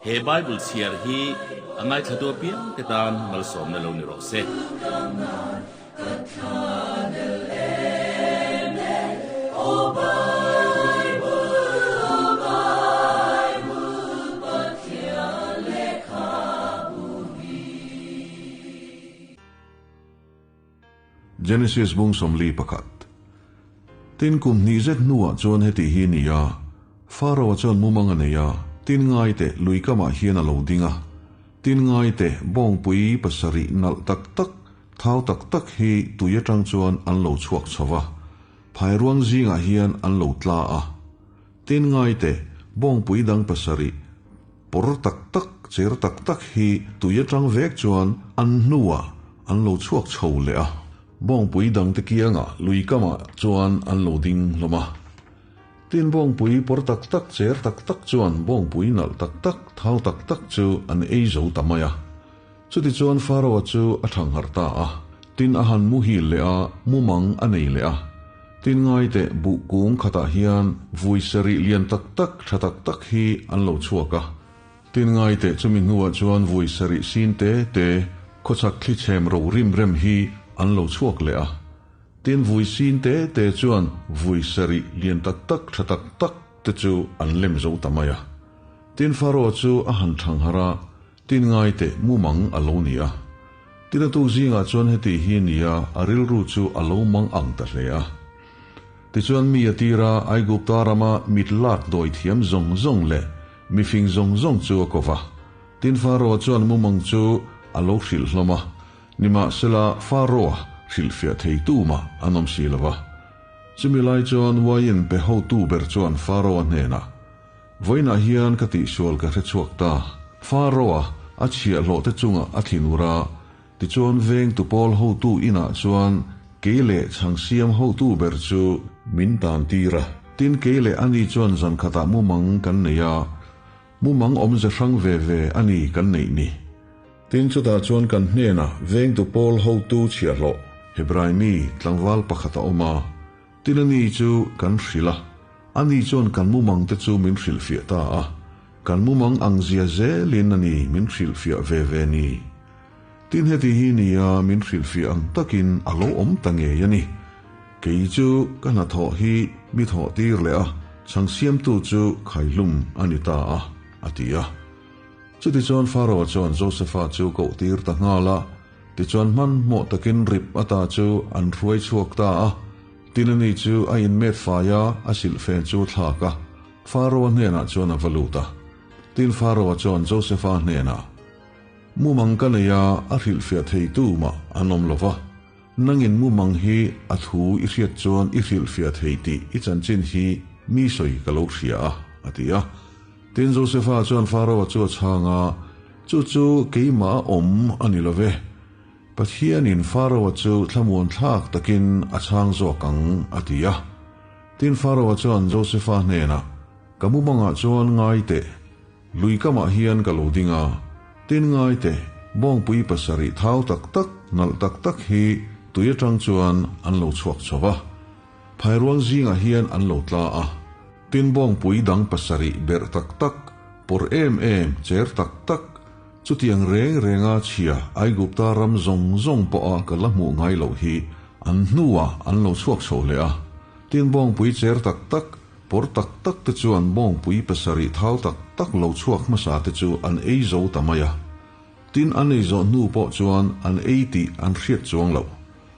He Bible chhiar hi a ngaithlatu apiangte tan malsawmna lo ni rawh se. Genesis bung 41 Tin kum hnih zet hnuah chuan heti hi a ni a, Pharaoh-a chuan mumang a nei a, tin ngai teh lui kamah hian a lo ding a. Tin ngai teh bawngpui pasarih nalh tak tak, thau tak tak hi tui atang chuan an lo chhuak chho va, phairuang zingah hian an lo tla a. Tin ngai teh bawngpui dang pasarih pawr tak tak, cher tak tak hi tui atang vek chuan an hnuah an lo chhuak chho leh a. Bawngpui dangte kiangah lui kamah chuan an lo ding hlawm a. Tin bawngpui pawr tak tak, cher tak tak chuan bawngpui nalh tak tak, thau tak tak chu an ei zo ta mai a. Chutichuan Pharaoh-a chu a thangharh ta a. Tin a han muhil leh a, mumang a nei leh a. Tin ngaiteh buh kung khatah hian vui sarih lian tak tak, tha tak tak hi an lo chhuak a. Tin ngaiteh chumi hnuah chuan vui sarih sin te te, khawchhak thli chhem ro rim rem hi an lo chhuak leh a. Tin vui sin te te chuan vui sarih lian tak tak, tha tak tak te chu an lem zo ta mai a. Tin Pharaoh chu a han thangharh a, Tin ngai teh mumang a lo ni a. Tin a tuk zingah chuan heti hi a ni a, a rilru chu a lo mang ang ta hle a. Tichuan mi a tir a, Aigupta rama mit lak dawi thiam zawng zawng leh mifing zawng zawng chu a ko va. Tin Pharaoh chuan mumang chu a lo hrilh hlawm a, nimahsela Pharaoh-a hrilhfiah thei tumah an awm si lo va. Chumi lai chuan uaiin pe hotu ber chuan Pharaoh-a hnenah, Vawiinah hian ka tihsual ka hre chhuak ta. Pharaoh-a a chhiahhlawh te chungah a thinur a, tichuan vengtu pawl hotu inah chuan kei leh chhang siam hotu ber chu min tan tir a. Tin kei leh ani chuan zan khatah mumang kan nei a, mumang awmze hrang ve ve a ni kan neih ni. Tin chutah chuan kan hnenah vengtu pawl hotu chhiahhlawh Hebrai mi tlangval pakhat a awm a, Tin ani chu kan hrilh a, ani chuan kan mumang te chu min hrilhfiah ta a, kan mumang ang zia zelin ani min hrilhfiah ve ve ni. Tin heti hi nia min hrilhfiah ang takin a lo awm ta ngei a ni. Kei chu ka hnathawh hi mi thawh tir leh a, chhang siamtu chu khaihlum a ni ta a, a ti a. Chutichuan Pharaoh chuan Josefa chu koh tir ta nghal a, tichuan hmanhmawh takin rip ata chu an hruai chhuak ta a. Tin ani chu a inmet fai a, a silhfen chu a thlak a, Pharaoh-a hnenah chuan a va lut a. Tin Pharaoh-a chuan Josefa hnenah, Mumang ka nei a, a hrilhfiah thei tu mah an awm lo va. Nangin mumang hi a thu i hriat chuan i hrilhfiah thei tih i chanchin hi mi sawi ka lo hria a, a ti a. Tin, Josefa chuan Pharaoh-a chu a chhang a, Chu chu keimah a awm a ni lo ve. Pathianin Pharaoh-a chu thlamuan thlak takin a chhang zawk ang, a ti a. Tin, Pharaoh-a chuan Josefa hnenah, Ka mumangah chuan ngai teh. Lui kamah hian ka lo ding a, tin ngai teh, bawngpui pasarih thau tak tak, nalh tak tak hi tui atang chuan an lo chhuak chho va. Phairuang zingah hian an lo tla a. Tin bawngpui dang pasarih berh tak tak, pawr em em, cher tak tak, chutiang reng renga chhia Aigupta ram zawng zawng pawha ka la hmuh ngai loh hi an hnuah an lo chhuak chho leh a. Tin bawngpui cher tak tak, Pawr tak tak te chuan bawngpui pasarih thau tak tak lo chhuak hmasa te chu an ei zo ta mai a. Tin an ei zawh hnu pawh chuan an ei tih an hriat chuang loh.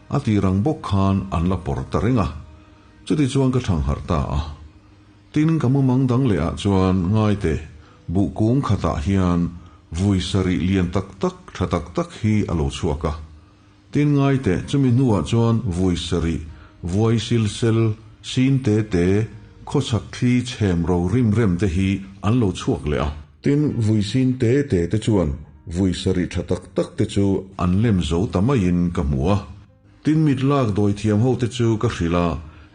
A tir ang bawk khan an la pawr ta reng a. Chuti chuan ka thang harh ta a. Tin ka mumang dang leh ah chuan ngai teh, buh kung khatah hian vui sarih lian tak tak tha tak tak hi a lo chhuak a. Tin ngai teh, chumi hnuah chuan vui sarih, vuai sil sel, sin te te, khawchhak thli chhem ro rim rem te hi an lo chhuak leh a. Tin, vui sin te te te chuan vui sarih tha tak tak te chu an lem zo ta maiin ka hmu a. Tin, mit lak dawi thiam ho te chu ka hrilh a,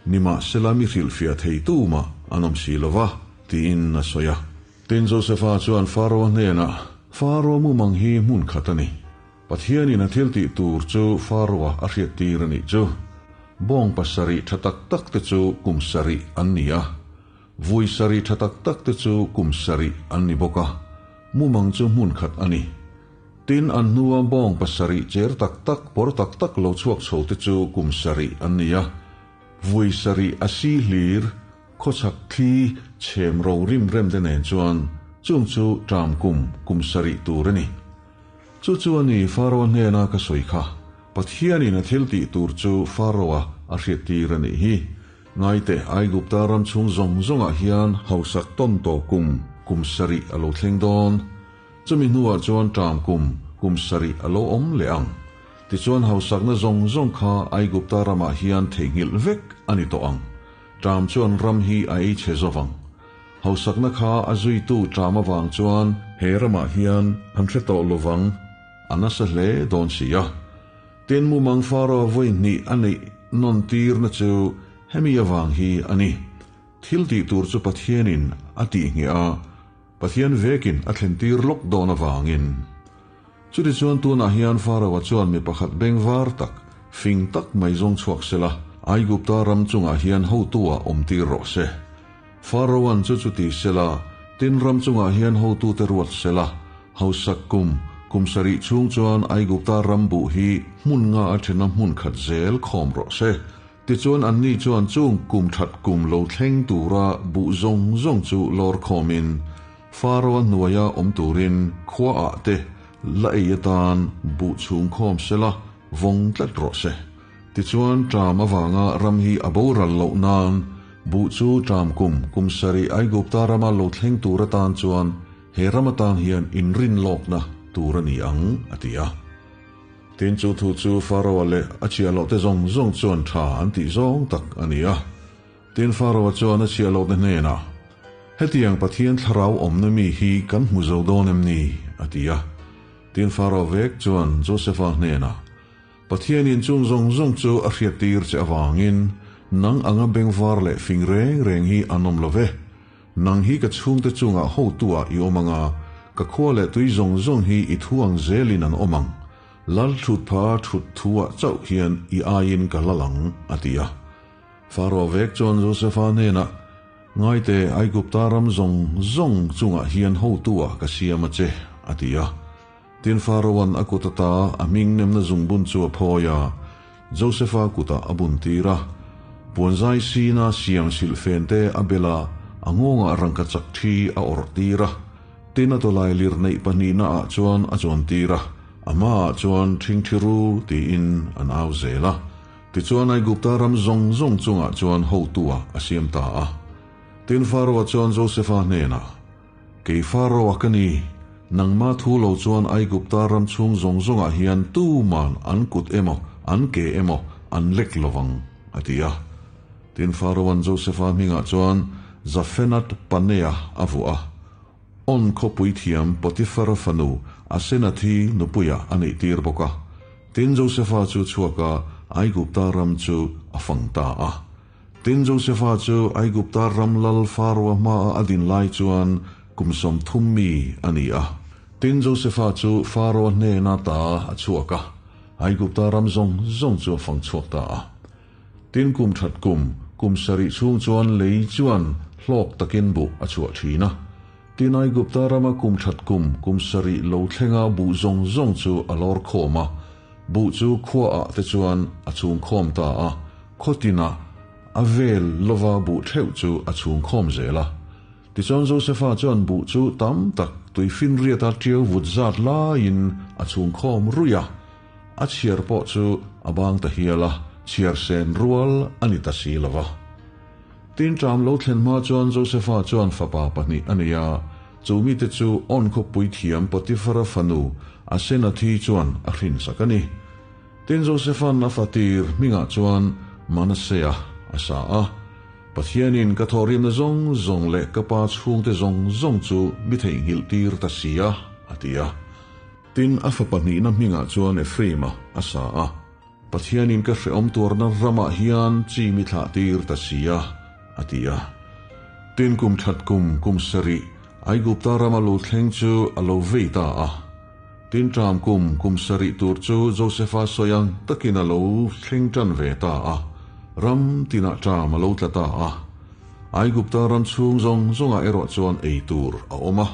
nimahsela mi hrilhfiah thei tu mah an awm si lo va, tiin a sawi a. Tin, Josefa chuan Pharaoh hnenah, Pharaoh mumang hi hmun khat a ni. Pathianin a thil tih tur chu Pharaoh-a a hriattir a nih chu. Bawng pasarih tha tak tak te chu kum sarih an ni a, vui sarih tha tak tak te chu kum sarih an ni bawk a. Mumang chu hmun khat a ni. Tin, an hnua bawng pasarih cher tak tak, pawr tak tak lo chhuak chho te chu kum sarih an ni a. Vui sarih a si hlir, khawchhak thli chhem ro rim rem te nen chuan chung chu ṭam kum, kum sarih tur a ni. Chu chu a ni Faraoa hnena ka sawi kha. Pathianin a thil tih tur chu Faraoa a hriattir a nih hi. Ngaite, Aigupta ram chhung zawng zawngah hian hausak tawn tawh kum, kum sarih a lo thleng dawn. Chumi hnuah chuan ṭam kum, kum sarih a lo awm leh ang. Tichuan hausakna zawng zawng kha Aigupta ramah hian theihnghilh vek a ni tawh ang. Ṭam chuan ram hi a ei chhe zo vang. Hausakna kha a zuitu ṭam avang chuan he ramah hian an hre tawh lo vang, a nasa hle dawn si a. Tin, mumang Faraoa vawi hnih a neih nawn tirna chu hemi avang hi a ni. Thil tih tur chu Pathianin a tih ngheh a, Pathian vekin a thlen tir lawk dawn avangin. Chutichuan tunah hian Faraoa chuan mi pakhat beng var tak, fing tak mai zawng chhuak sela, Aigupta ram chungah hian hotu-a awm tir rawh se. Faraoan chu chuti sela, tin ram chungah hian hotute ruat sela, hausak kum, kum sarih chhung chuan Aigupta ram buh hi hmun nga a thena hmun khat zel khawm rawh se. Tichuan anni chuan chung kum that kum lo thleng tura buh zawng zawng chu lawr khawmin Faraoa hnuaia awm turin khuaah te la ei atan buh chhung khawm sela vawng tlat rawh se. Tichuan ṭam avanga ram hi a boral loh nan buh chu ṭam kum kum sarih Aigupta rama lo thleng tur atan chuan he ram atan hian inrin lawkna tur a ni ang, a ti a. Tin, chu thu chu Faraoa leh a chhiahhlawhte zawng zawng chuan ṭha an tih zawng tak a ni a. Tin, Faraoa chuan a chhiahhlawhte hnenah, Hetiang Pathian thlarau awmna mi hi kan hmu zo dawn em ni? a ti a. Tin, Faraoa vek chuan Josefa hnenah, Pathianin chung zawng zawng chu a hriattir che avangin nang anga bengvar leh fing reng reng hi an awm lo ve. Nang hi ka chhungte chungah hotuah i awm ang a, ka khua leh tui zawng zawng hi i thu ang zelin an awm ang. Lal thut pha thut thuah chauh hian i aiin ka lal ang, a ti a. Faraoh vek chuan Josefa hnenah, Ngaite, Aigupta ram zawng zawng chungah hian hotuah ka siam a che, a ti a. Tin, Faraoan a kut ata a hming nemna zungbun chu a phawi a, Josefa kutah a bun tir a. Puanzai sina siam silhfente a bel a, a nghawngah rangka chak thi a awrh tir a. Tin, a tawlai lir neih pahnihnaah chuan a chuan tir a, a hmaah chuan ṭhingṭhi ru tiin an au zel a. Tichuan, Aigupta ram zawng zawng chungah chuan hotu-ah a siam ta a. Tin, Faraoa chuan Josefa hnenah, Kei Faraoa ka ni, nangma thu lo chuan Aigupta ram chhung zawng zawngah hian tuman an kut emaw an ke emaw an lek lo vang, a ti a. Tin, Faraoan Josefa hmingah chuan Zafenat Panea a vuah a, On khawpui thiam Potifara fanu Asenathi nupuiah a neihtir bawk a. Tin, Josefa chu chhuak a, Aigupta ram chu a fang ta a. Tin, Josefa chu Aigupta ram lal Faraoa hmaa a din lai chuan kum 30 mi a ni a. Tin, Josefa chu Faraoa hnena ta a chhuak a, Aigupta ram zawng zawng chu a fang chhuak ta a. Tin, kum that kum, kum sarih chhung chuan lei chuan hlawk takin buh a chhuah thin a. Tin, Aigupta rama kum that kum, kum sarih lo thlenga buh zawng zawng chu a lawr khawm a, Buh chu khuaah te chuan a chhung khawm ta a, khaw tinah a vel lova buh theuh chu a chhung khawm zel a. Tichuan Josefa chuan buh chu tam tak tuifinriata tiau vut zat laiin a chhung khawm ruih a, a chhiar pawh chu a bang ta hial a, chhiar sen rual a ni ta si lo va. Tin ṭam lo thlen hma chuan Josefa chuan fapa pahnih a nei a, chu mite chu awn khawpui thiam Potifara fanu Asenathi chuan a hrinsak a ni. Tin Josefa'n a fatir hmingah chuan Manasea a sa a, Pathianin ka thawhrimna zawng zawng leh ka pa chhungte zawng zawng chu mi theihnghilh tir ta si a, a ti a. Tin a fa pahnihna hmingah chuan Ephraima a sa a. Pathianin ka hrehawm tuarna ramah hian chi mi thlah tir ta si a, a ti a. Tin kum that kum, kum sarih, Aigupta rama lo thleng chu a lo vei ta a. Tin ṭam kum, kum sarih tur chu Josefa sawi ang takin a lo thleng ṭan ve ta a, ram tinah ṭam a lo tla ta a. Aigupta ram chhung zawng zawngah erawh chuan ei tur a awm a.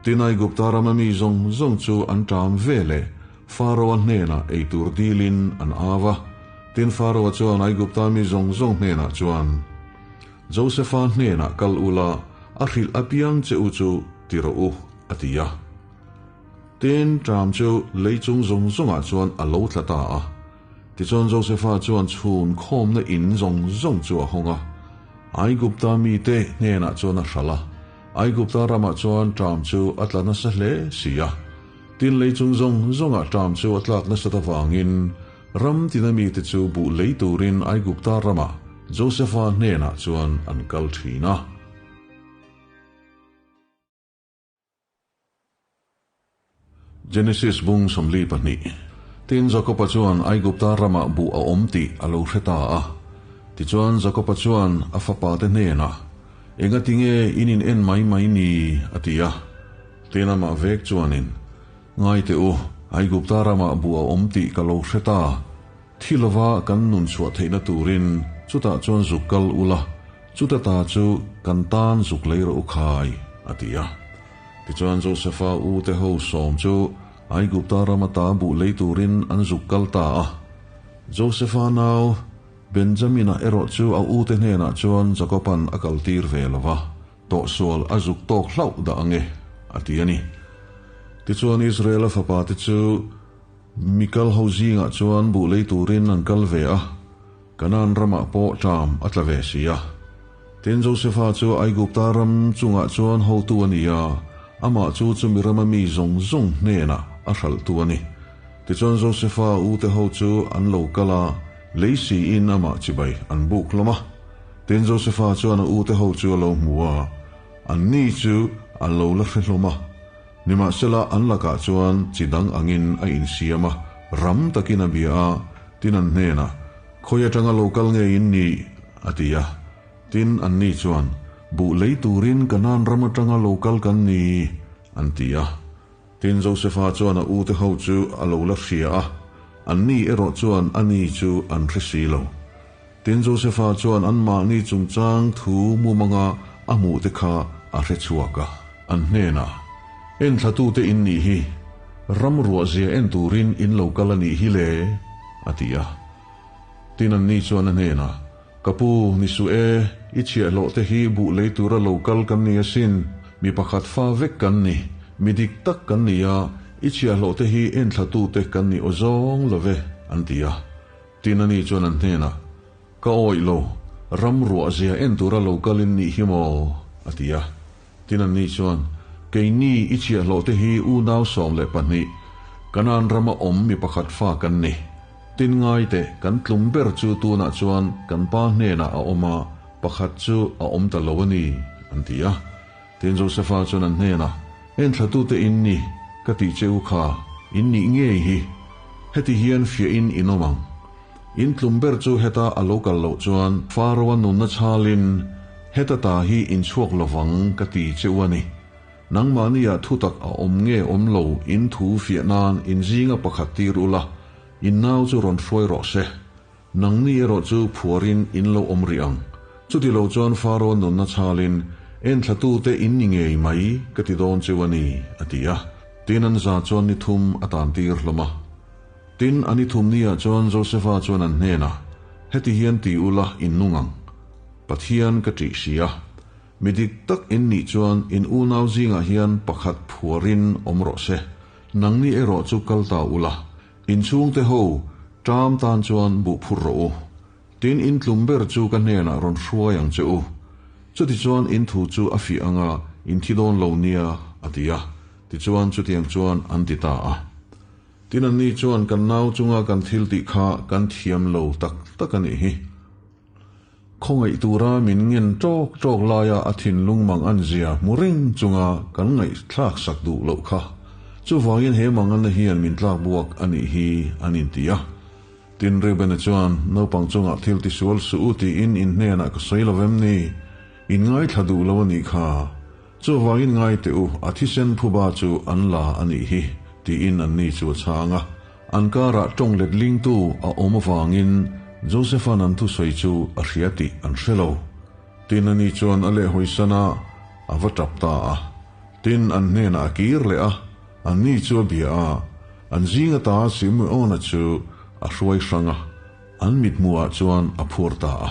Tin, Aigupta rama mi zawng zawng chu an ṭam ve leh Faraoa hnenah ei tur dilin an au a. Tin, Faraoa chuan Aigupta mi zawng zawng hnenah chuan, Josefa hnenah kal ula, a hrilh apiang che u chu ti rawh u, a ti a. Tin, ṭam chu lei chung zawng zawngah chuan a lo tla ta a. Tichuan Josefa chuan chhun khawmna in zawng zawng chu a hawng a, Aigupta mite hnenah chuan a hralh a. Aigupta ramah chuan ṭam chu a tla nasa hle si a. Tin, lei chung zawng zawngah ṭam chu a tlak nasat avangin ram tina mite chu buh lei turin Aigupta ramah Josefa hnenah chuan an kal ṭhin a. Genesis bung 42. Tin, Jakoba chuan Aigupta ramah buh a awm tih a lo hre ta a. Tichuan, Jakoba chuan a fapate hnenah, Engati nge in in en mai mai ni? a ti a. Tin, amah vek chuanin, Ngai teh u, Aigupta ramah buh a awm tih ka lo hre ta. Thi lova kan nun chhuah theihna turin chutah chuan zuk kal ula, chuta ta chu kan tan zuk lei rawh u khai, a ti a. Tichuan Josefa u te ho sawm chu Aigupta rama ta buh lei turin an zuk kal ta a. Josefa nau Benjamina erawh chu a u te hnenah chuan Jakoban a kaltir ve lo va, tawhsual a zuk tawk hlauh dah ang e, a ti a ni. Tichuan Israela fapa te chu Mikal ho zingah chuan buh lei turin an kal ve a, Kanaan ramah pawh ṭam a tla ve si a. Tin, Josefa chu Aigupta ram chungah chuan hotu a ni a, amah chu chumi rama mi zawng zawng hnenah a hralhtu a ni. Tichuan Josefa ute ho chu an lo kal a, lei siin amah chibai an buk hlawm a. Tin, Josefa chuan a ute ho chu a lo hmu a, anni chu a lo la hre hlawm a. Nimahsela an lakah chuan chi dang angin a insiam a, ram takin a bia a, tin an hnenah, Khawi atanga lo kal nge in nih? a ti a. Tin, anni chuan, Buh lei turin Kanaan ram atanga lo kal kan ni, an ti a. Tin, Josefa chuan a ute ho chu a lo la hria a, anni erawh chuan ani chu an hre si lo. Tin, Josefa chuan anmahni chungchang thu mumanga a hmuhte kha a hre chhuak a. An hnenah, Enthlatute in nih hi, ram ruahzia en turin in lo kal a nih hi le, a ti a. Tin, anni chuan a hnenah, Ka pu, ni suh e, i chhiahhlawhte hi buh lei tura lo kal kan ni asin, mi pakhat fa vek kan ni, mi dik tak kan ni a, i chhiahhlawhte hi enthlatute kan ni aw zawng lo ve, an ti a. Tin, ani chuan an hnenah, Ka awih lo, ram ruahzia en tura lo kalin nih hi maw? a ti a. Tin, anni chuan, Keini i chhiahhlawhte hi unau 12, Kanaan rama awm mi pakhat fa kan ni. Tin, ngai teh, kan tlum ber chu tunah chuan kan pa hnenah a awm a, pakhat chu a awm ta lo a ni, an ti a. Tin, Josefa chuan an hnenah, Enthlatute in ni, ka tih che u kha, in nih ngei hi. Heti hian fiahin in awm ang. In tlum ber chu heta a lo kal loh chuan Faraoa nunna chhalin heta ta hi in chhuak lovang ka ti che u a ni. Nangmahniah thutak a awm nge awm lo in thu fiah nan in zinga pakhat tir ula, in nau chu rawn hruai rawh se. Nangni erawh chu phuarin in lo awm rih ang. Chuti lo chuan Faraoa nunna chhalin enthlatute in ni ngei mai ka ti dawn cheu a ni, a ti a. Tin an za chuan ni thum a tantir hlawm a. Tin, a ni thum niah chuan Josefa chuan an hnenah, Heti hian ti ula in nung ang. Pathian ka ṭih si a. Mi dik tak in nih chuan in unau zingah hian pakhat phuarin awm rawh se. Nangni erawh chu kal ta ula, in chhungte ho ṭam tan chuan buh phur rawh u. Tin, in tlum ber chu ka hnenah rawn hruai ang che u. Chutichuan in thu chu a fiah anga in thi dawn lo nia, a ti a. Tichuan chutiang chuan an ti ta a. Tin anni chuan kan nau chunga kan thil tih kha kan thiam lo tak tak a nih hi. Khawngaih tura min ngen ṭawk ṭawk laia a thinlung mang an zia hmu reng chunga kan ngaihthlak sak duh loh kha. Chuvangin he manganna hian min tlak buak a nih hi an inti a. Tin Reubena chuan naupang chungah thil tisual suh u tiin in hnenah ka sawi lo vem ni? In ngaithla duh lo a nih kha. Chuvangin ngai teh u, a thisen phuba chu an la a nih hi, tiin anni chu a chhang a. An karah tawng let lingtu a awm avangin Josepha'n an thusawi chu a hria tih an hre lo. Tin ani chuan a lehhawisan a, a va tap ta a. Tin, an hnenah a kir leh a, anni chu a bia a, an zing ata Simeona chu a hruai hrang a, an mithmuhah chuan a phuar ta a.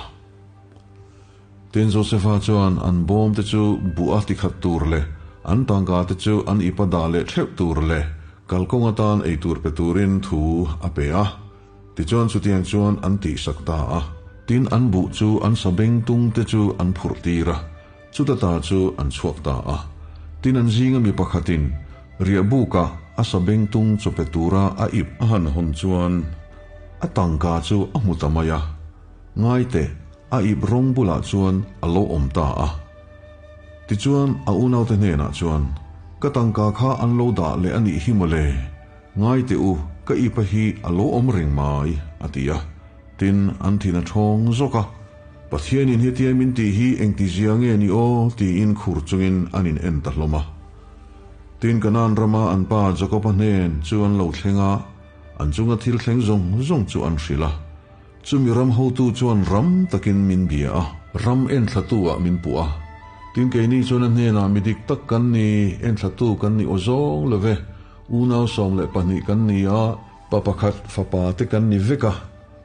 Tin, Josefa chuan an bawmte chu buh a tikhat tur leh an tangka te chu an ipa dah leh theuh tur leh kalkawng atan ei tur pe turin thu a pe a. Tichuan chutiang chuan an tihsak ta a. Tin, an buh chu an sabengtung te chu an phurh tir a, chuta ta chu an chhuak ta a. Tin, an zinga mi pakhatin riahbukah a sabengtung chaw pe tura a ip a han hawn chuan a tangka chu a hmu ta mai a. Ngaite, a ip rawng bulah chuan a lo awm ta a. Tichuan, a unaute hnenah chuan, Ka tangka kha an lo dah leh a nih hi mawle. Ngai teh u, ka ipa hi a lo awm reng mai, a ti a. Tin, an thin a thawng zawk a. Pathianin hetia min tih hi engtizia nge ni aw? tiin khur chungin an in en ta hlawm a. Tin, Kanaan rama an pa Jakoba hnen chu an lo thleng a, an chunga thil thleng zawng zawng chu an hrilh a. Chumi ram hotu chuan ram takin min bia a, ram enthlatu ah min puh a. Tin keini chuan a hnenah mi dik tak kan ni, enthlatu kan ni aw zawng lo ve, unau 12 kan ni a, pa pakhat fapa te kan ni vek a,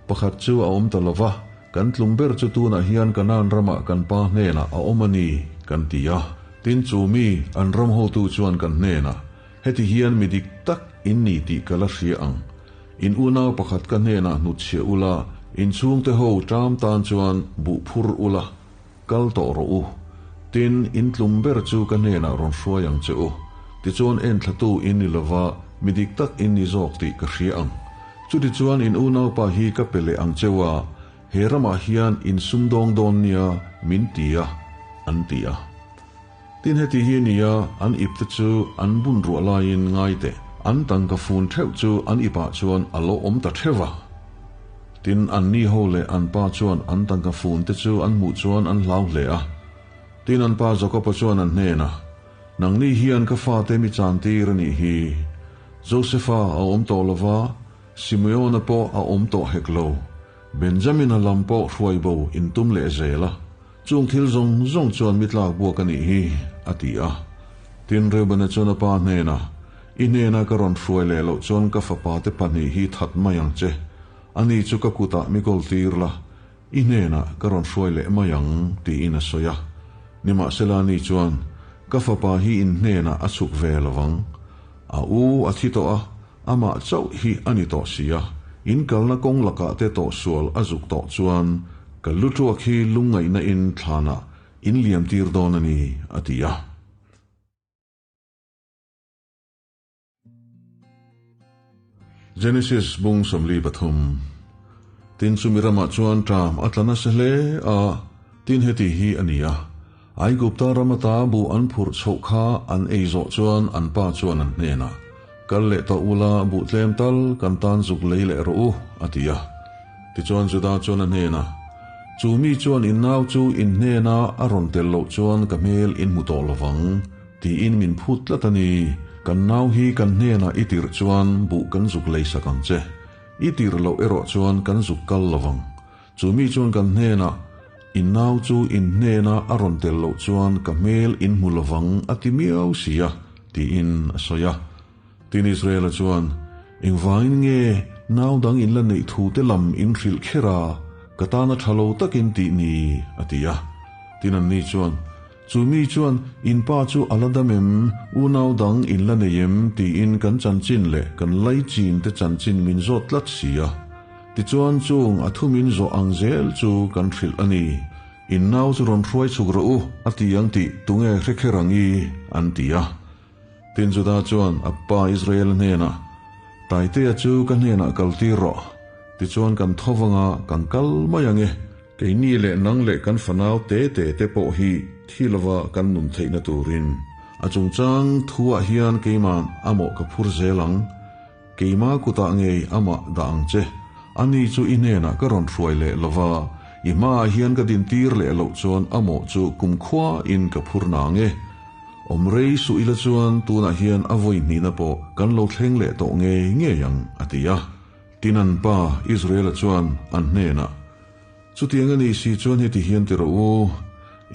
pakhat chu a awm ta lo va, kan tlum ber chu tunah hian Kanaan ramah kan pa hnenah a awm a ni, kan ti a. Tin chu mi an ram hotu chuan kan hnenah, Heti hian mi dik tak in ni tih ka la hria ang. In unau pakhat ka hnenah hnutchhiah ula, in chhungte ho ṭam tan chuan buh phur ula, kal tawh rawh u. Tin, in tlum ber chu ka hnenah rawn hruai ang che u. Tichuan enthlatu in ni lova, mi dik tak in ni zawk tih ka hria ang. Chutichuan in unaupa hi ka pe leh ang cheu a, he ramah hian in sumdawng dawn nia min ti a, an ti a. Tin heti hi nia, an ipte chu an bun ruah laiin ngai teh, an tangka fun theuh chu an ipah chuan a lo awm ta theuh va. Tin, an ni ho leh an pa chuan an tangka fun te chu an hmuh chuan an hlau hle a. Tin, an pa Jakoba chuan an hnenah, Nangni hian ka fate mi chantir a nih hi. Josefa a awm tawh lo va, Simeona pawh a awm tawh hek lo. Benjamina lam pawh hruai bo in tum leh zel a. Chung thil zawng zawng chuan mi tlak buak a nih hi, a ti a. Tin, Reubena chuan a pa hnenah, I hnena ka rawn hruai leh loh chuan ka fapa te pahnih hi that mai ang che. Ani chu ka kutah mi kawl tir la, i hnenah ka rawn hruai leh mai ang, tiin a sawi a. Nimahsela ani chuan, Ka fapa hi in hnenah a chhuk ve lo vang. A u a thi tawh a, amah chauh hi a ni tawh si a, in kalna kawng lakah te tawh sual a zuk tawh chuan ka lu tuak hi lungngaihna in thlanah in liam tir dawn a ni, a ti a. Genesis bung 43 Tin chumi ramah chuan ṭam a tla nasa hle a, tin heti hi a ni a, Aigupta ram ata buh an phurh chhoh kha an ei zawh chuan an pa chuan an hnenah, Kal leh tawh ula, buh tlem tal kan tan zuk lei leh rawh u, a ti a. Tichuan Juda chuan a hnenah, Chu mi chuan in nau chu in hnena a rawn tel loh chuan ka hmel in hmu tawh lovang, tiin min phut tlat a ni. Kan nau hi kan hnenah i tirh chuan buh kan zuk lei sak ang che. I tirh loh erawh chuan kan zuk kal lovang. Chu mi chuan kan hnenah, I nau chu in hnena a rawn tel loh chuan ka hmel in hmu lovang a ti miau si a, tiin a sawi a. Tin Israela chuan, Engvangin nge nau dang in la neih thu te lam in hrilh kher a, ka tana tha lo takin tih ni? a ti a. Tin anni chuan, Chu mi chuan, In pa chu a la dam em? Unau dang in la nei em? tiin kan chanchin leh kan laichin te chanchin min zawt tlat si a. Tichuan chung a thu min zawh ang zel chu kan hrilh a ni. In nau chu rawn hruai chhuk rawh u, a ti ang tih tunge hre kher ang i? an ti a. Tin Juda chuan a pa Israel hnenah, Taitea chu ka hnenah kal tir rawh, tichuan kan tho vanga kan kal mai ang e. Keini leh nang leh kan fanau te te te pawh hi thi lova kan nun theihna turin. A chungchang thuah hian keimah a mawh ka phur zel ang. Keima kutah ngei amah dah ang che. Ani chu i hnenah ka rawn hruai leh lova, i hmaah hian ka dintir leh loh chuan a mawh chu kumkhua in ka phur na ang e. Awm rei suh ila chuan tunah hian a vawi hnihna pawh kan lo thleng leh tawh ngei ngei ang, a ti a. Tin an pa Israela chuan an hnenah, Chutiang a nih si chuan heti hian ti rawh u,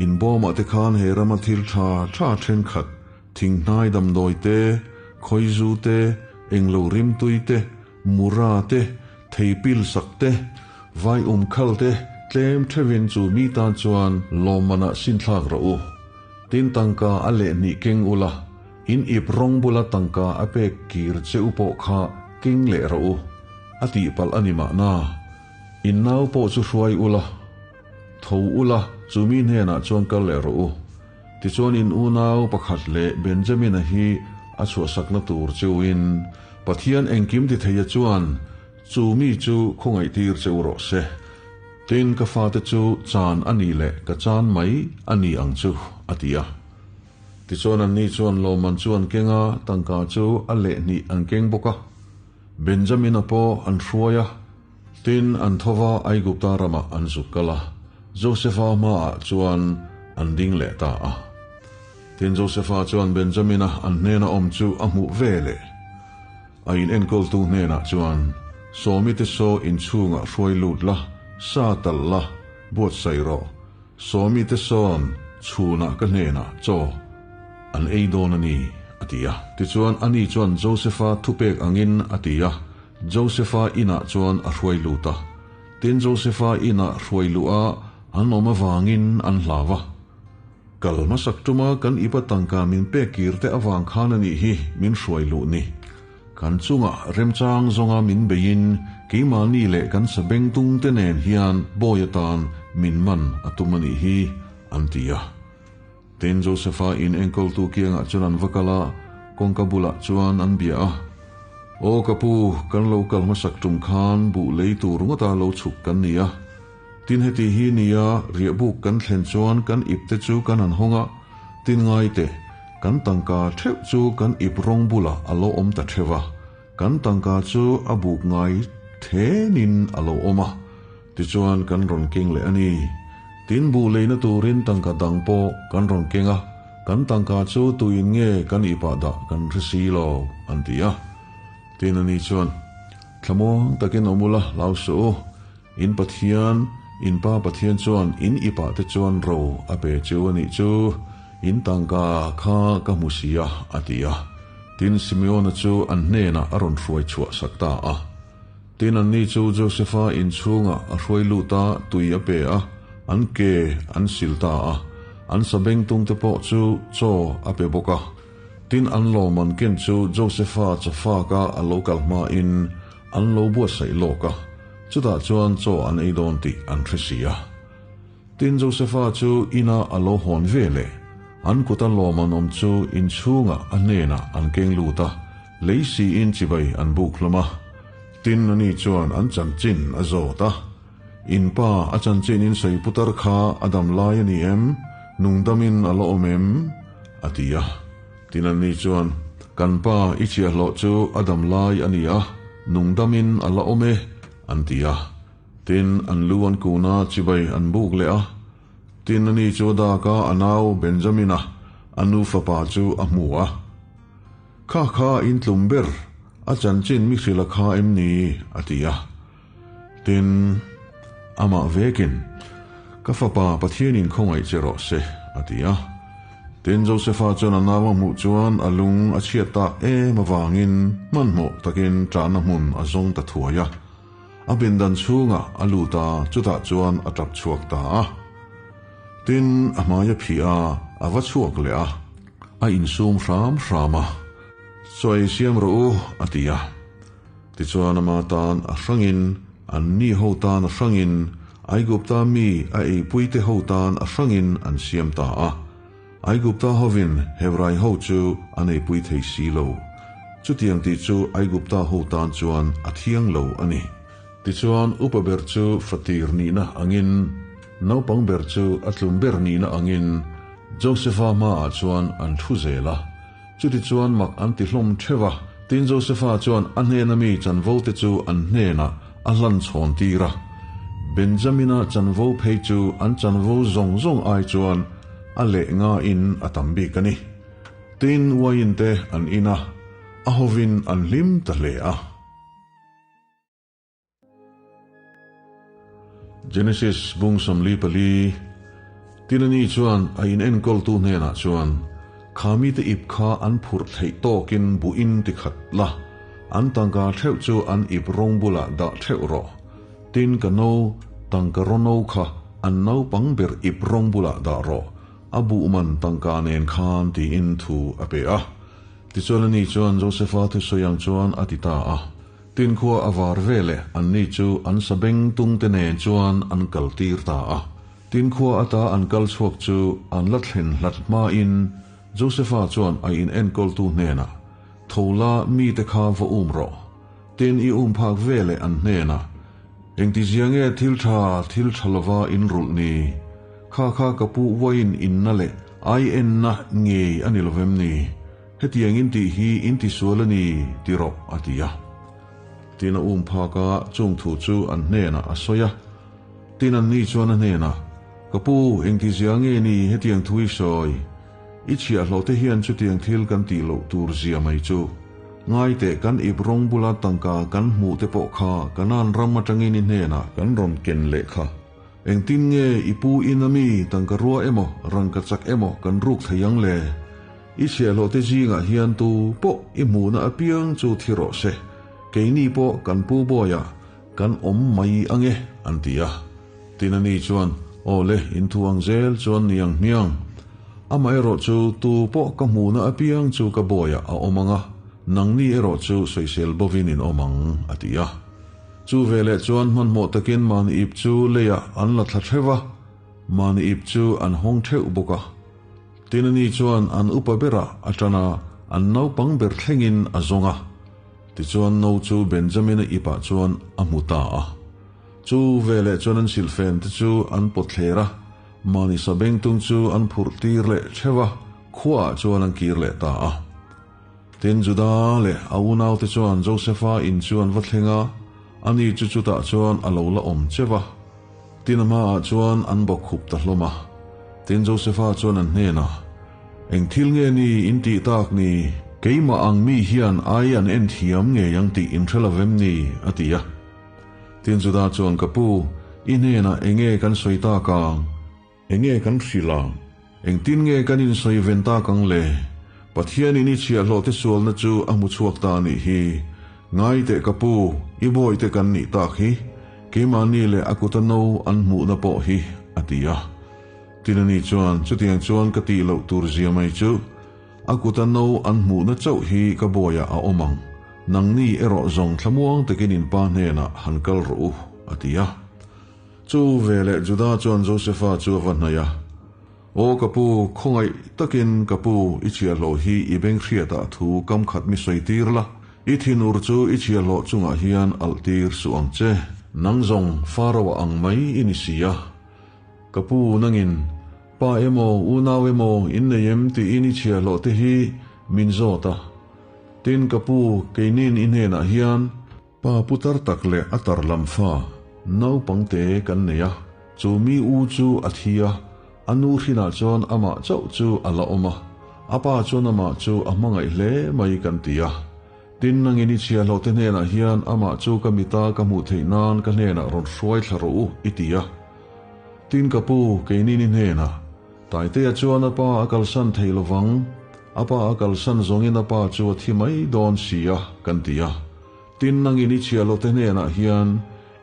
in bawmah te khan he rama thil tha tha thenkhat, Thinghnai damdawi te, khawizu te, englo rimtui te, mura te, theipil sak te, vai um khal te tlem theuhin chu mi tan chuan lawmmanah sinthlak rawh u. Tin tangka a lehhnih keng ula, in ip rawng bula tangka a pek kir che u pawh kha keng leh rawh u, a tihpalh a ni mahna. In nau pawh chu hruai ula, tho ula chu mi hnenah chuan kal leh rawh u. Tichuan in unau pakhat leh Benjamina hi a chhuahsakna tur cheuin Pathian engkim ti theia chuan chu mi chu khawngaihtir cheu rawh se. Tin, ka fate chu chan a nih leh ka chan mai a ni ang chu, a ti a. Tichuan anni chuan lawmman chu an keng a, tangka chu a lehhnih an keng bawk a. Benjamina pawh an hruai a. Tin, an tho va, Aigupta ramah an zuk kal a, Josefa hmaah chuan an ding leh ta a. Tin, Josefa chuan Benjamina an hnena awm chu a hmuh ve leh. A in enkawltu hnenah chuan, Sawmite saw inchhungah hruai lut la, sa talh la, buatsaih rawh. Sawmite sawn chhunah ka hnenah chaw an ei dawn a ni, a ti a. Tichuan, ani chuan Josefa thupek angin a ti a. Josefa inah chuan a hruai lut a. Tin, Josefa inah hruai luh a an awm avangin an hlau a. Kal hmasak tuma kan ipa tangka min pek kir te avang khan a nih hi min hruai luh ni. Kan chungah remchang zawnga min beiin keimahni leh kan sabengtung te nen hian bawi atan min man a tum a nih hi, an ti a. Tin, Josefa in enkawltu kiangah chuan an va kal a, kawngka bulah chuan an bia a. Aw ka pu, kan lo kal hmasak tum khan buh lei tur ngawta lo chhuk kan ni a. Tin heti hi nia riahbuk kan thlen chuan kan ip te chu kan han hawng a, tin ngai teh, kan tangka theuh chu kan ip rawng bulah a lo awm ta theuh a, kan tangka chu a buk ngai thenin a lo awm a. Tichuan kan rawn keng leh a ni. Tin buh leina turin tangka dang pawh kan rawn keng a, kan tangka chu tuin nge kan ipah dah kan hre si lo, an ti a. Tin ani chuan, Thlamuang takin awm ula, hlau suh u. In Pathian, in Pa Pathian chuan in ipah te chuan ro a pe cheu a nih chu, in tangka kha ka hmu si a, a ti a. Tin Simeona chu an hnenah a rawn hruai chhuah sak ta a. Tin, anni chu Josefa inchhungah a hruai lut a, tui a pe a, an ke an sil ta a, an sabengtungte pawh chu chaw a pe bawk a. Tin, an lawmman ken chu Josefa chafaka a lo kal hmain an lo buatsaih lawk a, chutah chuan chaw an ei dawn tih an hre si a. Tin, Josefa chu inah a lo hawn ve leh, an kuta lawmman awm chu inchhungah a hnenah an keng lut a, Lei siin chibai an buk hlawm a, tin ani chuan an chanchin a zawt a. In pa a chanchin in sawi putar kha a dam lai a ni em? Nungdamin a la awm em? a ti a. Tin ani chuan, Kan pa i chhiahhlawh chu a dam lai a ni a, nungdamin a la awm e, an ti a. Tin an lu an kun a, chibai an buk leh a. Tin ani chu a dak a, a nau Benjamina a nu fapa chu a hmu a. Kha kha in tlum ber, a chanchin mi hrilh a kha em ni? a ti a. Tin, amah vekin, Ka fapa, Pathianin khawngaih che rawh se, a ti a. Tin, Josefa chuan a nau a hmuh chuan a lung a chhiat tak em avangin hmanhmawh takin ṭahna hmun a zawng ta thuai a. A pindan chhungah a lut a, chutah chuan a ṭap chhuak ta a. Tin, a hmai a phih a, a va chhuak leh a. A insum hram hram a, Chawi siam rawh u, a ti a. Tichuan ama tan a hrangin, anni ho tan a hrangin, Aigupta mi a eipuite ho tan a hrangin an siam ta a. Aigupta hovin Hebrai ho chu an eipui thei si lo. Chutiang tih chu Aigupta ho tan chuan a thiang lo a ni. Tichuan upa ber chu fatir nihna angin, naupang ber chu a tlum ber nihna angin, Josefa hmaah chuan an thu zel a, chutichuan mak an ti hlawm theuh a. Tin, Josefa chuan a hnena mi chanvo te chu an hnenah a hlan chhawn tir a. Benjamina chanvo phei chu an chanvo zawng zawng ai chuan a leh ngain a tam bik a ni. Tin, uaiin te an in a, a hovin an hlim ta hle a. Genesis bung 44, Tin ani chuan a in enkawltu hnenah chuan, Kha mite ip kha an phurh theih tawkin buhin ti khat la, an tangka theuh chu an ip rawng bulah dah theuh rawh. Tin ka no, tangka raw no kha an naupang ber ip rawng bulah dah rawh, a buh man tangka nen khan tiin thu a pe a. Tichuan ani chuan Josefa thusawi ang chuan a ti ta a. Tin khua a var veleh anni chu an sabeng tungte nen chuan an kal tir ta a. Tin khua ata an kal chhuak chu an la thlen hlat hmain Josefa chuan a in enkawltu hnenah, Tho la mite kha va um rawh. Tin i um phak veleh an hnenah, Engtizia nge thil tha thil tha lova in rulh ni? Kha kha ka pu uain inna leh ai enna ngei a ni lovem ni? Hetiang in tih hi in tisual a ni ti rawh, a ti a. Tin a um phak a, chung thu chu an hnenah a sawi a. Tin anni chuan a hnenah, Ka pu, engtizia nge ni hetiang thu i sawi? I chhiahhlawh te hian chutiang thil kan tih loh tur zia mai chu. Ngai teh kan ip rawng bula tangka kan hmuh te pawh kha Kanaan ram atangin i hnenah kan rawn ken leh kha. Engtin nge i pu in ami tangka rua emaw rangka chak emaw kan ruk thei ang le? I chhiahhlawh te zingah hian tu pawh i hmuhna apiang chu thi rawh se. Keini pawh kan pu bawiah kan awm mai ange an ti a. Tin ani chuan, Aw le, in thu ang zel chuan ni ang hmiang. Amaherawh chu tu pawh ka hmuhna apiang chu ka bawiah a awm ang a, nangni erawh chu sawisel bovin in awm ang, a ti a. Chu veleh chuan hmanhmawh takin mahni ip chu leiah an la thla theuh va, mahni ip chu an hawng theuh bawk a. Tin ani chuan an upa berah a tan a, an naupang ber thlengin a zawng a. Tichuan no chu Benjamina ipah chuan a hmu ta a. Chu veleh chuan an silhfen te chu an pawt thler a, mahni sabengtung chu an phurh tir leh theuh a, khuaah chuan an kir leh ta a. Tin, Juda leh a unaute chuan Josefa in chu an va thleng a, ani chu chutah chuan a lo la awm cheuh a. Tin, a hmaah chuan an bawkkhup ta hlawm a. Tin, Josefa chuan an hnenah, Eng thil nge ni in tih tak ni? Keimah ang mi hian ai an en thiam ngei ang tih in hre lo vem ni? a ti a. Tin, Juda chuan, Ka pu, i hnenah eng nge kan sawi tak ang? Enge kan hrilh ang? Engtin nge kan insawi ven tak ang le? Pathianin i chhiahhlawhte sualna chu a hmu chhuak ta a nih hi. Ngai teh ka pu, i bawihte kan nih tak hi. Keimahni leh a kuta no an hmuhna pawh hi, a ti a. Tin ani chuan, Chutiang chuan ka tih loh tur zia mai chu, a kuta no an hmuhna chauh hi ka bawiah a awm ang. Nangni erawh zawng thlamuang takin in pa hnenah han kal rawh u, a ti a. Chu veleh Juda chuan Josefa chu a va hnaih a, Aw ka pu, khawngaih takin ka pu, i chhiahhlawh hi i beng hriatah thu kam khat mi sawi tir la, i thinur chu i chhiahhlawh chungah hian alh tir suh ang che. Nang zawng Faraoa ang mai i ni si a. Ka pu, nangin, Pa emaw, unau emaw in nei em tiin i chhiahhlawh te hi min zawt a. Tin, ka pu, keinin i hnenah hian, Pa putar tak leh a tar lam fa naupang te kan nei a, chu mi u chu a thi a, a nu hrinah chuan amah chauh chu a la awm a, a pa chuan amah chu a hmangaih hle mai kan ti a. Tin, nangin i chhiahhlawh te hnenah hian amah chu ka mita ka hmuh theih nan ka hnenah rawn hruai thla rawh u i ti a. Tin, ka pu, keinin i hnenah, Taitea chuan a pa a kalsan thei lovang, a pa a kalsan zawngin a pa chu a thi mai dawn si a, kan ti a. Tin, nangin i chhiahlote hnenah hian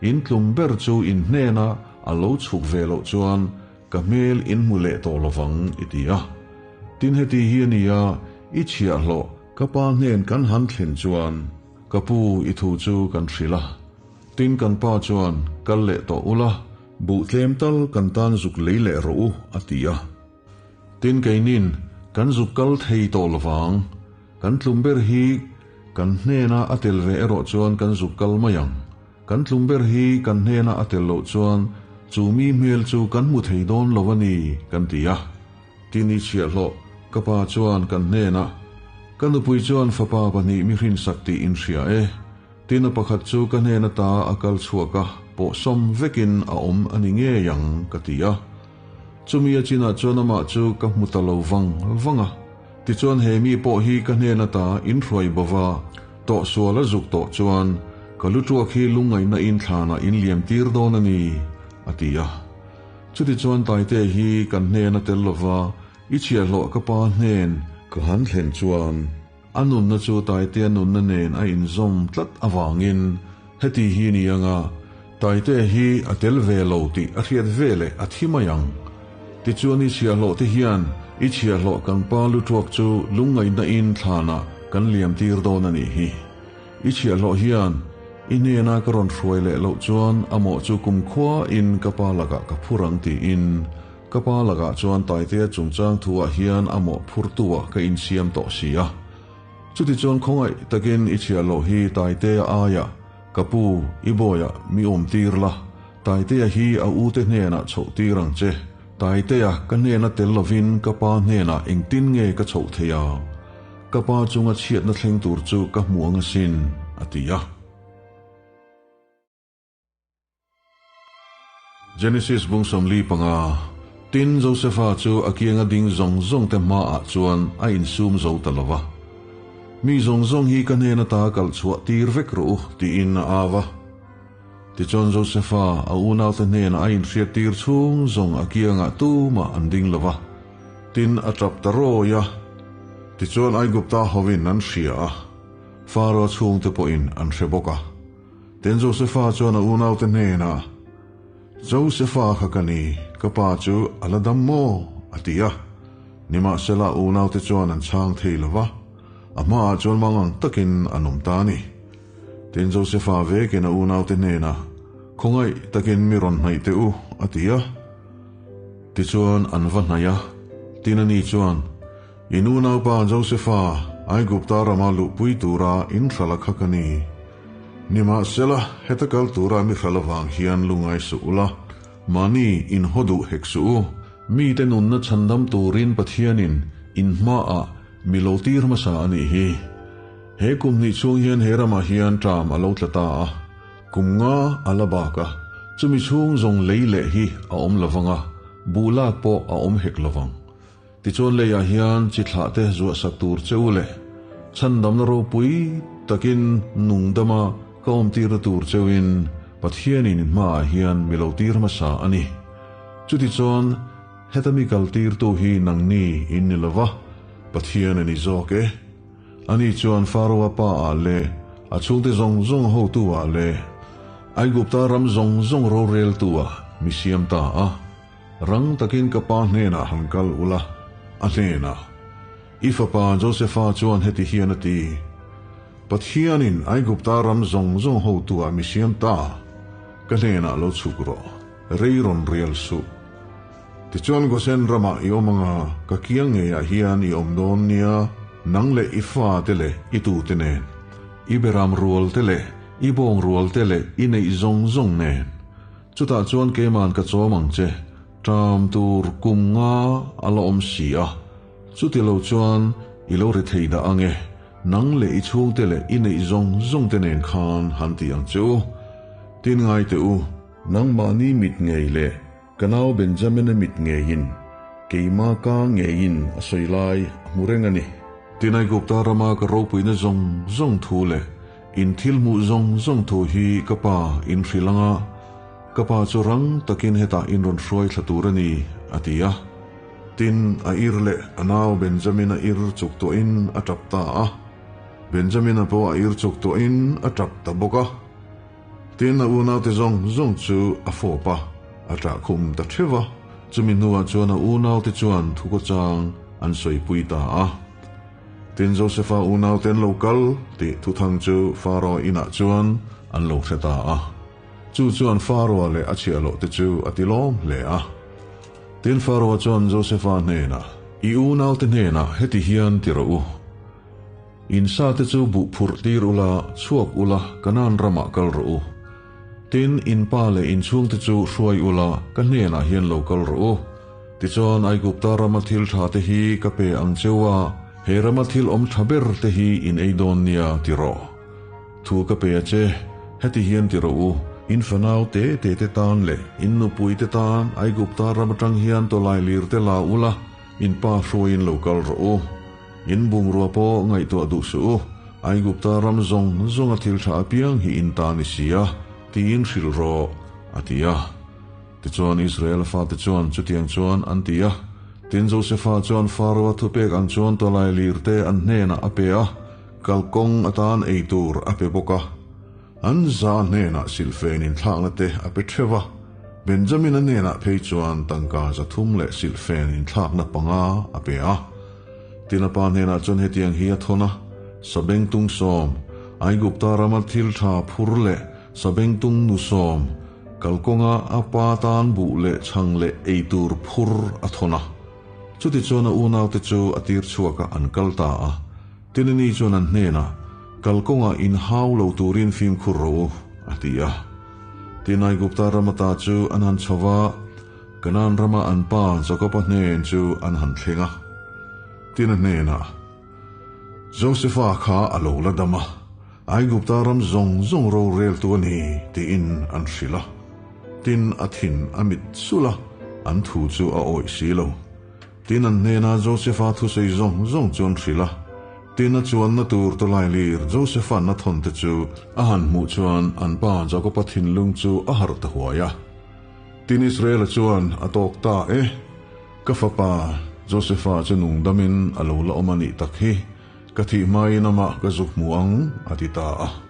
in tlum ber chu in hnena a lo chhuk ve loh chuan ka hmel in hmu leh tawh lovang i ti a. Tin, heti hi a ni a, i chhiahhlawh ka pa hnen kan han thlen chuan ka pu i thu chu kan hrilh a. Tin, kan pa chuan kal leh tawh ula, Buh tlem tal kan tan zuk lei leh rawh u, a ti a. Tin, keinin kan zuk kal thei tawh lovang. Kan tlum ber hi kan hnena a tel ve erawh chuan kan zuk kal mai ang. Kan tlum ber hi kan hnena a tel loh chuan chu mi hmel chu kan hmu thei dawn lo a ni, kan ti a. Tin, i chhiahhlawh, ka pa chuan kan hnenah, Ka nupui chuan fapa pahnih mi hrinsak tih in hria e. Tin a pakhat chu ka hnen ata a kal chhuak a, pawhsawm vekin a awm a ni ngei ang, ka ti a. Chumi a chinah chuan amah chu ka hmu ta lo vang vang a. Tichuan he mi pawh hi ka hnen ata inhruai bo va, tawhsual a zuk tawh chuan ka lu tuak hi lungngaihna in thlanah in liam tir dawn a ni, a ti a. Chutichuan Taite hi kan hnen a tel lova, I chhiahhlawh ka pa hnen Ka han thlen chuan a nunna chu Taitea nunna nen a inzawm tlat avangin heti hi ni anga Taitea hi a tel ve lo tih a hriat ve leh a thi mai ang. Tichuan i chhiahhlawh te hian i chhiahhlawh kan pa lutuak chu lungngaihna in thlanah kan liam tir dawn a nih hi. I chhiahhlawh hian i hnena ka rawn hruai leh loh chuan a mawh chu kumkhua in ka pa lakah ka phur ang tiin Ka pa lakah chuan Taitea chungchang thuah hian a mawhphurtu-ah ka insiam tawh si a. Chutichuan khawngaih takin i chhiah loh hi Taitea aiah ka pu i bawiah mi awm tir la, Taitea hi a ute hnenah chhoh tir ang che. Taitea ka hnena tel lovin ka pa hnenah engtin nge ka chhoh thei ang? Ka pa chunga chhiatna thleng tur chu ka hmu ang asin, a ti a. Genesis bung 45, Tin, Josefa chu a kianga ding zawng zawngte hmaah chuan a insum zo ta lo va. Mi zawng zawng hi ka hnen ata kalh chhuah tir vek rawh u, tiin a au va. Tichuan Josefa a unaute hnenah a inhriat tir chhung zawng a kiangah tumah an ding lo va. Tin, a tap ta rawi a. Tichuan Aigupta hovin an hria a, Faro chhungte pawhin an hre bawk a. Tin, Josefa chuan a unaute hnenah, Josefa kha ka ni, ka pa chu a la dam maw? a ti a. Nimahsela, a unaute chuan an chhang thei lo va, a hmaah chuan mangang takin an awm ta a ni. Tin, Josefa vekin a unaute hnenah, Khawngaih takin mi rawn hnaih teh u, a ti a. Tichuan, an va hnaih a. Tin, ani chuan, In unaupa Josefa, Aigupta rama luhpui tura in hrala kha ka ni. Nimahsela, heta kal tura mi hral avang hian lungai suh ula, mahni in haw duh hek suh u. Mite nunna chhandam turin Pathianin in hmaah mi lo tir hmasa a nih hi. He kum hnih chhung hian he ramah hian ṭam a lo tla ta a, kum nga a la bak a, chumi chhung zawng lei leh hi a awm lovang a, buh lak pawh a awm hek lovang. Tichuan leiah hian chi thlah te zuahsak tur che u leh chhandamna ropui takin nungdama ka awmtirna tur cheuin Pathianin in hmaah hian mi lo tir hmasa a ni. Chutichuan heta mi kaltirtu hi nangni in ni lova, Pathian a ni zawk e. Ani chuan Faroa pa ah leh a chhungte zawng zawng hotu ah leh Aigupta ram zawng zawng roreltu ah mi siam ta a. Rang takin ka pa hnenah han kal ula, a hnenah, I fapa Josefa chuan heti hian a ti, Pathianin Aigupta ram zawng zawng hotuah mi siam ta, ka hnenah lo chhuk rawh, rei rawn rial suh. Tichuan Gosen ramah i awm anga ka kiang ngeiah hian i awm dawn nia, nang leh i fate leh i tute nen, i beram rual te leh i bawng rual te leh i neih zawng zawng nen. Chutah chuan keiman ka chawm ang che, ṭam tur kum nga a la awm si a, chuti lo chuan i lo ri thei dah ang e, nang leh i chhungte leh i neih zawng zawng te nen khan han ti ang che u. Tin ngai teh u, nangmahni mit ngei leh ka nau Benjamina mit ngeiin keima ka ngeiin a sawi lai a hmu reng a ni. Tin Aigupta rama ka ropuina zawng zawng thu leh In thil hmuh zawng zawng thu hi ka pa in hrilh ang a, ka pa chu rang takin hetah in rawn hruai thla tur a ni, a ti a. Tin, a ir leh a nau Benjamin-a ir chuk tuahin a tap ta a, Benjamin-a pawh a ir chuk tuahin a tap ta bawk a. Tin, a unaute zawng zawng chu a fawp a, a ṭah khum ta ṭheuh a. Chumi hnuah chuan a unaute chuan thukawchang an sawipui ta a. Tin, Josefa unaute an lo kal tih thuthang chu Faro inah chuan an lo hre ta a. Chu chuan Faroa leh a chhiahhlawhte chu a ti lawm hle a. Tin, Faroa chuan Josefa hnenah, I unaute hnenah heti hian ti rawh u, In sate chu buh phurh tir ula, chhuak ula, Kanaan ramah kal rawh u. Tin, in pa leh in chhungte chu hruai ula, ka hnenah hian lo kal rawh u. Tichuan, Aigupta rama thil tha te hi ka pe ang cheu a, he rama thil awm tha ber te hi in ei dawn nia ti rawh. Thu ka pe a che, heti hian ti rawh u, in fanau te te te tan leh in nupui te tan Aigupta ram atang hian tawlai lir te la ula, in pa hruaiin lo kal rawh u. In bungrua pawh ngaihtuah duh suh u, Aigupta ram zawng zawnga thil tha apiang hi in ta ni si a, tiin hrilh rawh, a ti a. Tichuan Israel fate chuan chutiang chuan an ti a. Tin, Josefa chuan Faro-a thupek ang chuan tawlailir te an hnenah a pe a, kalkawng atan ei tur a pe bawk a. An za hnenah silhfen inthlakna te a pe theuh a, Benjamina hnenah phei chuan tangka 300 leh silhfen inthlakna panga a pe a. Tin, a pa hnenah chuan hetiang hi a thawn a, Sabengtung sawm, Aigupta rama thil tha phur leh Sabengtung nu sawm, kalkawnga a pa tan buh leh chhang leh ei tur phur a thawn a. Chutichuan a unaute chu a tir chhuak a, an kal ta a. Tin ani chuan an hnenah, Kalkawngah inhau lo turin fimkhur rawh u, a ti a. Tin Aigupta ram ata chu an han chho va, Kanaan rama an pa Jakoba hnen chu an han thleng a. Tin a hnenah, Josefa kha a lo la dam a, Aigupta ram zawng zawng roreltu a ni, tiin an hrilh a. Tin a thin a mit sulh a, an thu chu a awih si lo. Tin an hnena Josefa thusawi zawng zawng chu an hrilh a. Tin a chuanna tur tawlailir Josefa'n a thawn te chu a han hmuh chuan an pa Jakoba thinlung chu a harh ta huai a. Tin Israela chuan a tawk ta e, Ka fapa Josefa chu nungdamin a lo la awm a nih tak hi, ka thih hmain amah ka zuk hmu ang, a ti ta a.